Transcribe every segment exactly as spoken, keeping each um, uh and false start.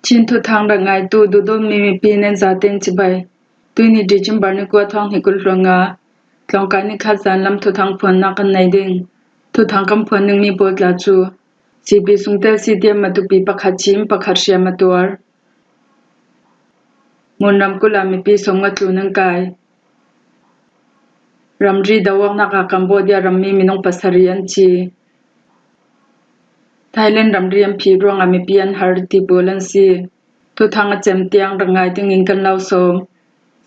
Chin thuthang rak ngaitu Dudulmi mipi nen zaten cibai. Tuini December ni kua thawng hnih kul hluan nga, tlawngkai ni khat zan lam thuthang phuannak kan nei ding. Thuthang kan phuan dingmi pawl tla cu, C B Sungtel C D M Matupi pakhat Chin, pakhat hriam a tuar. Munram kula mipi sawmnga tlu nan kai. Ramri doawknak ah Cambodia rammi minung pasarih an ci. Thailand ramri an phih ruangah mipi an har ti pawl an si. Thuthang a cem tiang rak ngai dingin kan lo sawm.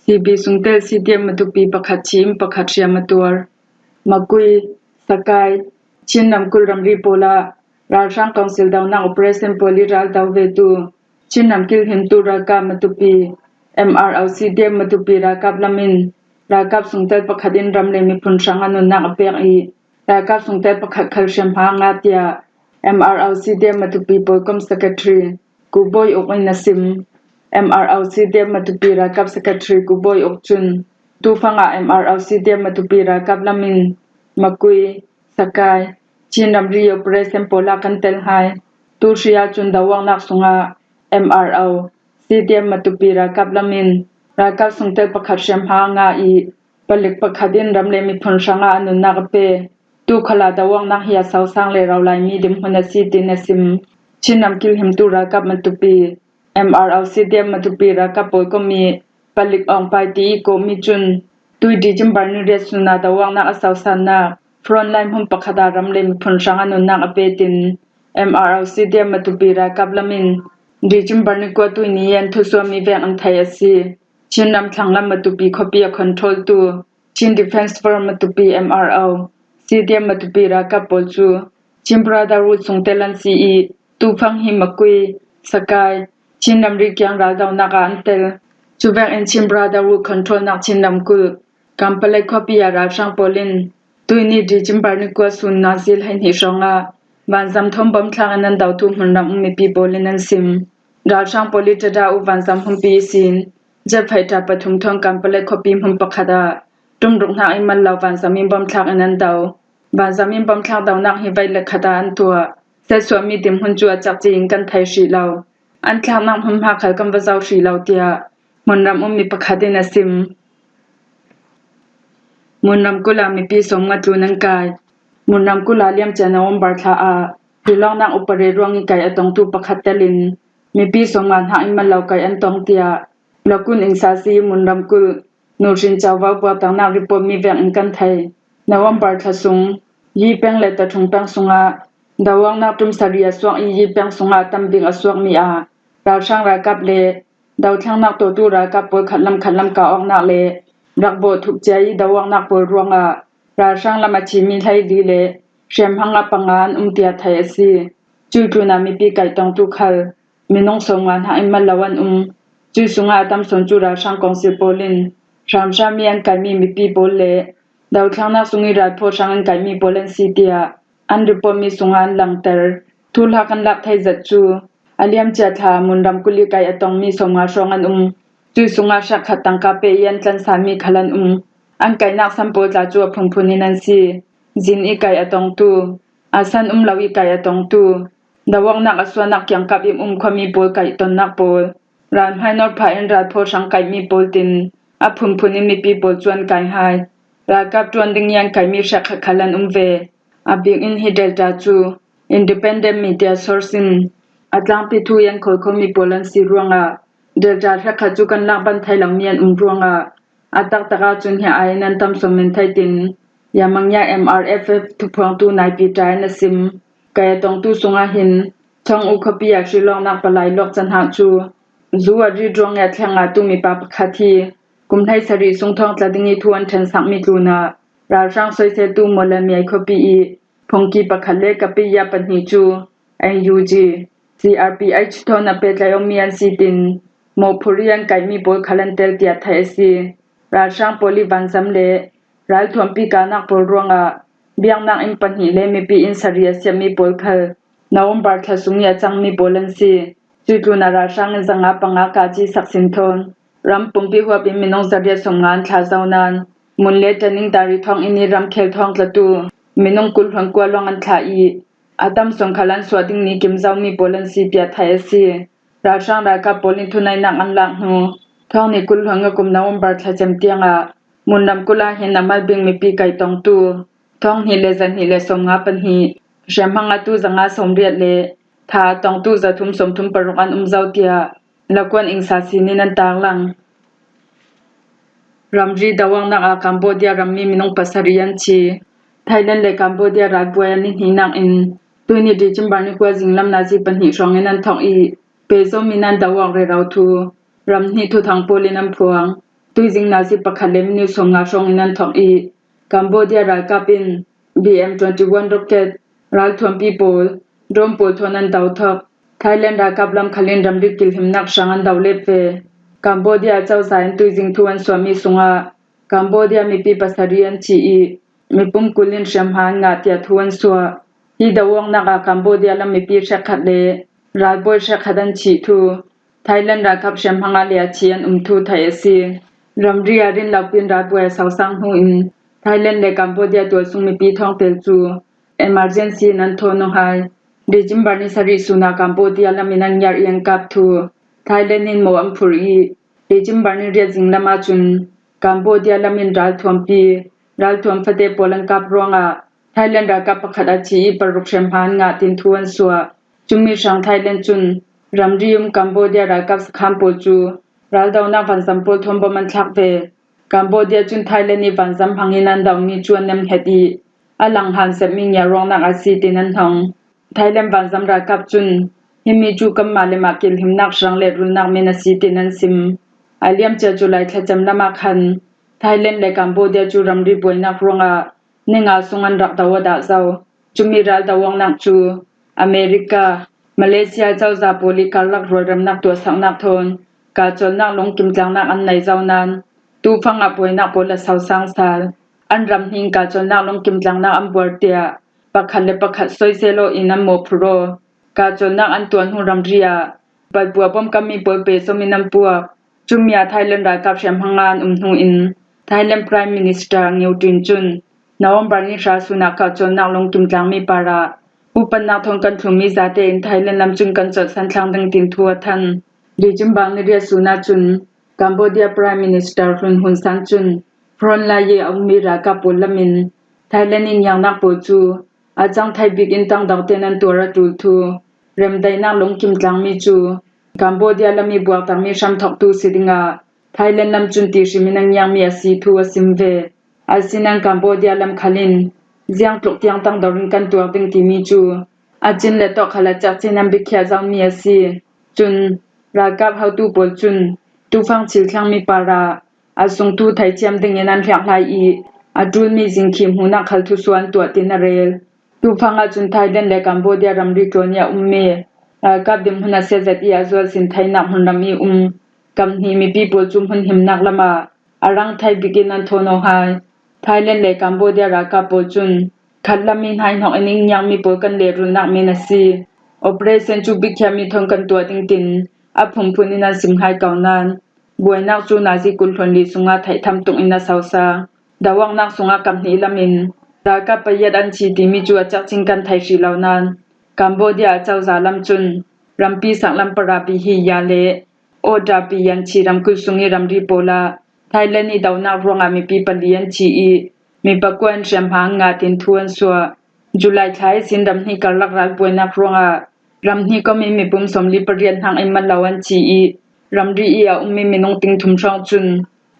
C B Sungtel C D M Matupi pakhat Chin, pakhat hriam a tuar. Makui, Sakai, Chin ramkulh ramri pawl ah ralhrang kawngsil donak operation pawl i ral do vetu Chin ramkil himtu ralkap Matupi, M R O C D M Matupi ralkap lam in ralkap sungtel pakhat in ram le miphun hrang a nunnak a pek i, ralkap sungtel pakhat khal hriamhma a ngah, tiah M R O C D M Matupi pawlkom secretary Ku Bawi Uk in a sim. M R O C D M Matupi ralkap secretary Ku Bawi Uk cun, tufang ah M R O C D M Matupi ralkap lam in Makui, Sakai, Chin ramri operation pawl ah kan tel hai. Tu hri ahcun doawknak sungah M R O C D M Matupi ralkap lam in ralkap sungtel pakhat hriamhma a ngah i, palik pakhat in ram le miphun hrangah a nunnak a pe. Tu khal ah doawknak hi a sosang le rolaimi dinhmun a si, tiin a sim. Chin ramkil himtu ralkap Matupi, M R O C D M Matupi ralkap pawlkom i palik awngpai ti i kawhmi cun, tui December ni riat sun ah doawknak a sosannak frontline hmun pakhat ah ram le miphun hrang a nunnak a pe, tiin M R O C D M Matupi ralkap lam in December ni kua tuini i an thusuahmi vek an theih a si. Chin ram thlanglam Matupi khuapi a control tu Chin Defence Force Matupi, M R O, C D M Matupi ralkap pawl cu Chin Brotherhood sungtel an si i, tufang hi Makui, Sakai, Chin ramri kiang raldonak ah an tel. Cuvek in Chin Brotherhood controlnak Chin ramkulh Kanpalek khuapi ah ralhrang pawl in tuini December ni kua sun nazi hleihnih hrawngah vanzam thawn bom thlak in an dotu hmunram um mipi pawl in an sim. Ralhrang pawl i ṭaṭa u vanzam humpi ihsin jet fighter pathum thawn Kanpalek khuapi hmun pakhat ah ṭumruk hnak i mal lo vanzam in bom thlak in an do. Vanzam in bom thlak donak hi vei le khat ah an tuah. Setsuahmi dinhmun cu a cakci in kan thei hrih lo. An thlaknak hmunhma khal kan va zoh hrih lo, tiah hmunram ummi pakhat in a sim. Munram kula mipi sawmnga tlu nan kai. Munram kula liamcia November thla ah hrilawknak upare ruang i kaih a tongtu pakhat telin mipi sawmnga hnak i mal lo kaih an tong, tiah Lakun Ing Sasi Munram kulh Nuhrin Cauvo puakternak report mi vek in kan thei. November thla sung, Yi peng le Tathung peng sungah doawknak ṭum sarih a suak i, Yi peng sungah a tam bik a suakmi ah ralhrang ralkap le dothlennak tawtu ralkap pawl khatlam khatlam kah awknak le rak bawh thuk cia i doawknak pawl ruangah ralhrang lam a thimi hleili le hriamhma panga an um, tiah theih a si. Cuih tlunah mipi kaih tongtu khal minung sawmnga hnak in mal lo an um. Cuih sungah a tam sawn cu ralhrang kawngsil pawl in hramhram i an kaihmi mipi pawl le dothlennak sung i ralphaw hrang an kaihmi pawl an si, tiah an report mi sungah an langhter. Thuhla kan lak thei zat cu a liamcia thla Munram kulh i kaih a tongmi sawmnga hrawng an um. Cuih sungah hrekkhat tangka pe i an tlansami khal an um. An kaihnak san pawl tla cu a phunphun in an si. Zin i kaih a tongtu, a san um lo i kaih a tongtu, doawknak a suahnak kiangkap in um khuami pawl kaih tonnak pawl, ralhmai nawr phah in ralphaw hrang kaihmi pawl tin a phunphun in mipi pawl cu an kai hai. Ralkap ṭuan ding i an kaihmi hrekkhat khal an um ve. A bik in hi Delta cu independent media source in a tlangpi thu i an khawl khomi pawl an si ruangah Delta hrekkhat cu kan lak ban thei lomi an um ruangah a taktak ahcun hi aiin an tam sawn men thei tin Yamangya M R F F thuphuangtu Naipi ṭa in a sim. Kaih a tongtu sungah hin Chong U khuapi ah hrilawknak palai lawk cahnak cu zu a ri ruang i a thleng a tu mipa pakhat hi kum hleisarih sung thawng tla ding i thu an ṭhensakmi tlunah ralhrang soiseltu Mawlamiai khuapi i phungki pakhat le kapiya pahnih cu N U G, C R P H thawn a pehtlaih awmi an si tin mawhphurh i an kaihmi pawl khal an tel, tiah theih a si. Ralhrang pawl i vanzam le ralthuampi kahnak pawl ruangah biaknak inn pahnih le mipi inn sarih a siatmi pawl khal November thla sung i a cangmi pawl an si. Cuih tlunah ralhrang in zanga panga kah ci sak sin thawn ram pumpi huap in minung zariat sawmnga an thlah zo nain, mun le ṭaning dari thawng in i ramkhel thawng tlatu minung kul hluan kua luang an thlah i, a tam sawn khal an suah ding ni kim zomi pawl an si, tiah theih a si. Ralhrang ralkap pawl in thunainak an lak hnu, thawng hnih kul hluan nga kum November thla cem tiangah Munram kulh ah hin a malbing mipi kaitongtu thawng hnih le zan hnih le sawm nga pahnih, hriamhma atu za nga sawm riat le tha a tongtu za thum sawm thum paruk an um zo tiah Lakuan Ing Sa Sin in an taklang. Ramri doawknak ah Cambodia rammi minung pasarih an thi. Thailand le Cambodia ralbuai an i hnihnak in tuihni December ni kua zinglam nazi pahnih hrawng in an thawk i, pehzom in an doawk rero thu ram hnih thuthang pawl in an phuang. Tuizing nazi pakhat le minute sawm nga hrawng in an thawk i, Cambodia ralkap in B M twenty one rocket, ralthuampi pawl, drone pawl thawn an do thawk. Thailand ralkap lam khal in ramri kilhimnak hrang an do let ve. Cambodia cozah in tuizing thu an suahmi sungah Cambodia mipi pasarih an thi i, mipum kul in hriamhma an ngah tiah thu an suah. Hi doawknak ah Cambodia lam mipi hrekkhat le ralbawi hrekkhat an thih thu Thailand ralkap hriamhma le a thi an um thu theih a si. Ramri ah rin lo pin ralbuai a sosang hnu in Thailand le Cambodia tualsung mipi thawngtel cu emergency in an thawn aw hai. December ni sarih sun ah Cambodia lam in an ngiar i an kap thu Thailand in maw an phurh i, December ni riat zinglam ahcun Cambodia lam in ralthuampi, ralthuam fate pawl an kap ruangah Thailand ralkap pakhat a thi i paruk hriamhma an ngah tin thu an suah. Cumi hrang Thailand cun ramri um Cambodia ralkap sakhan pawl cu raldonak vanzam pawl thawn bom an thlak ve. Cambodia cun Thailand i vanzam hmang in an domi cu an nemhet i, a langhan sepmi ngiar ruangnak a si tin an hnong. Thailand vanzam ralkap cun himi cu kanmah le mah kilhimnak hrang le rulnak men a si tin an sim. A liamcia July thlacem lam ah khan Thailand le Cambodia cu ramri buainak ruangah ni nga sung an rak do a dah zo. Cumi raldoawknak cu America, Malaysia cozah pawl i karlak rualremnak tuahsaknak thawn kahcawlnak lungkim tlangnak an nei zo nain tufang ah buainak pawl a sosang sal. An ram hning kahcawlnak lungkim tlangnak an buar tiah pakhat le pakhat soisel aw in an mawhphurh aw. Kahcawlnak an tuah hnu ramri ah palpua bom kanmi pawl pehzom in an puak. Cumi ah Thailand ralkap hriamhma an um hnu in Thailand Prime Minister Ngiu Tin cun November ni hra sun ah kahcawlnak lungkim tlangmi parah upatnak thawn kan thlummi zate in Thailand lam cun kan colhsan thlang ding tin thu a than. December ni riat sun ahcun Cambodia Prime Minister Hun Hun Sen cun frontline i a ummi ralkap pawl lam in Thailand i ngiarnak pawl cu a cang thai bik in tangdang tein an tuar a ṭul thu, remdaihnak lungkim tlangmi cu Cambodia lam i buaktakmi hramthawktu si dingah Thailand lam cun tihrim in a ngiarmi a si thu a sim ve. Asinan Cambodia lam khal in ziangtluk tiang tangdor in kan tuar ding timi cu a cin le tawh khal a cekcin an biakhiah zomi a si. Cun ralkap hotu pawl cun tufang thil thlangmi parah a sungtu theithiam dingin an hriakhlai i, a ṭulmi zingkhih hmuhnak khal thusuah an tuah tin a rel. Tufang ahcun Thailand le Cambodia ramri tlawn i a ummi ralkap dinhmun a siazet i a zual sin theinak hmunram i um kam hnih mipi pawl cu hmunhimnak lamah a rang thai bik in an thawn aw hai. Thailand le Cambodia ralkap pawl cun khatlam i hnaihnok in i ngiarmi pawl kan lehrulnak men a si. Operation cu biakhiahmi thawn kan tuah ding tin a phunphun in an sim hai ko nain, buainak cu nazi kul hluan li sungah theih tham tuk in a sosang. Doawknak sungah kam hnih lam in ralkap pariat an thi timi cu a cekcin kan thei hrih lo nain, Cambodia a cozah lam cun rampi saklam para Bihi ya le Oda Pi Yan Chi ramkulh sung i ramri pawl ah Thailand i donak ruangah mipi pali an thi i, mi pakua in hriamhma an ngah tin thu an suah. July thla ihsin ram hnih karlak ralbuainak ruangah ram hnih kom in mipum sawmli pariat hnak in man lo an thi i, ramri i a ummi minung ting thum hrawng cun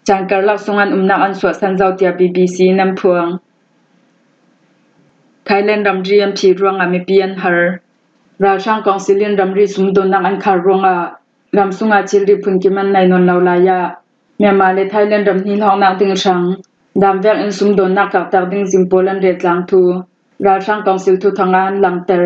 caan karlak sung an umnak an suahsan zo, tiah B B C in an phuang. Thailand ramri an phih ruangah mipi an har. Ralhrang kawngsil in ramri sumdawnnak an khar ruangah ram sungah thilri phunkim an nei nawn lo lai ah Myanmar le Thailand ram hnih hlawknak ding hrang danvek in sumdawnnak kakter ding zing pawl an rel tlang thu ralhrang kawngsil thuthang ah an langhter.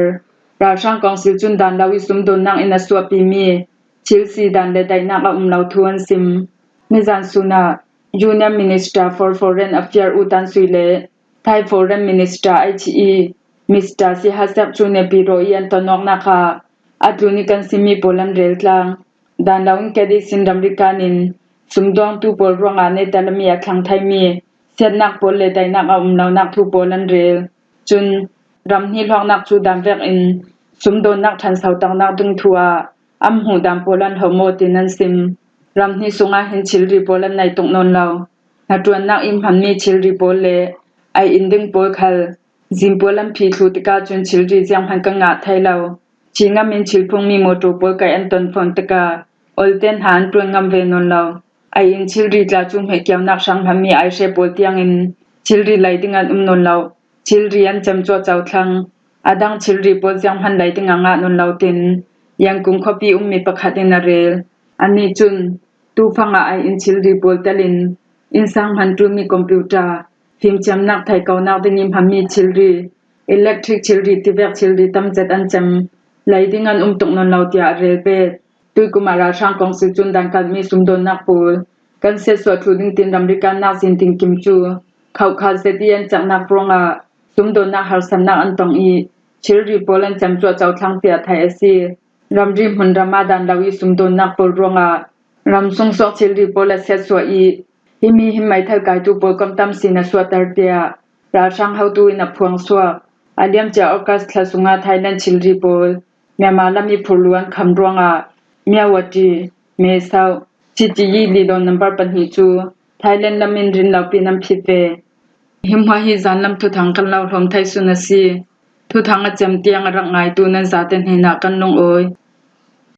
Ralhrang kawngsil cun dan lo i sumdawnnak in a suahpimi thil si dan le daihnak a um lo thu an sim. Nizan sun ah Union Minister for Foreign Affairs U Tan Sui le Thai Foreign Minister H E Mister Sihasak cu Naypyidaw i an tonawknak ah a tlun i kan simi pawl an rel tlang. Dan lo in ket ihsin ramri kan in sumdawngtu pawl ruangah neta lam i a thlang theimi siatnak pawl le daihnak a um lonak thu pawl an rel. Cun ram hnih hlawknak cu danvek in sumdawnnak ṭhansotaknak ding thu ah an hmuh dan pawl an hawm maw tin an sim. Ram hnih sungah hin thilri pawl an nai tuk nawn lo. Hnaṭuannak i hmanmi thilri pawl le a in ding pawl khal zing pawl an phih thluh tikah cun thilri zianghman kan ngah thei lo. Thi ngamin thil phungmi mawṭaw pawl kaih an ton fawn tikah olten hna an ṭuan ngam ve nawn lo. A in thilri tla cu hmehkiaunak hrang hmanmi aihre pawl tiangin thilri lei ding an um nawn lo. Thilri an cem cu a cothlang. A dang thilri pawl zianghman lei ding a ngah nawn lo tin Yangon khawpi ummi pakhat in a rel. Anih cun tufang ah a in thilri pawl telin innsang hman ṭulmi computer, fimthiamnak theikonak ding i hmanmi thilri, electric thilri tivek thilri tam zet an cem. Lei ding an um tuk nawn lo tiah a rel bet. Tuikum ah ralhrang kawngsil cun dankalmi sumdawnnak pawl kan siatsuah thluh ding tin ramri kannak zin tinkim cu khauhkhat zet i an caknak ruangah sumdawnnak harsatnak an tong i thilri pawl an cem cu a cothlang tiah theih a si. Ramri hmunram ah dan lo i sumdawnnak pawl ruangah ram sungsuak thilri pawl a siatsuah i himi hi meithal kaitu pawl komtam sin a suahter tiah ralhrang hotu in a phuangsuak. A liamcia August thla sungah Thailand thilri pawl Myanmar lam i phurlu an kham ruangah Myawaddy, Mae Sot, C T E lilawn nambar pahnih cu Thailand lam in rin lopi nan phit ve. Hi hmuah hi zanlam thuthang kan lo hlawm thei sun a si. Thuthang a cem tiang a rak ngaitu nan zate hnenah kan lungawi.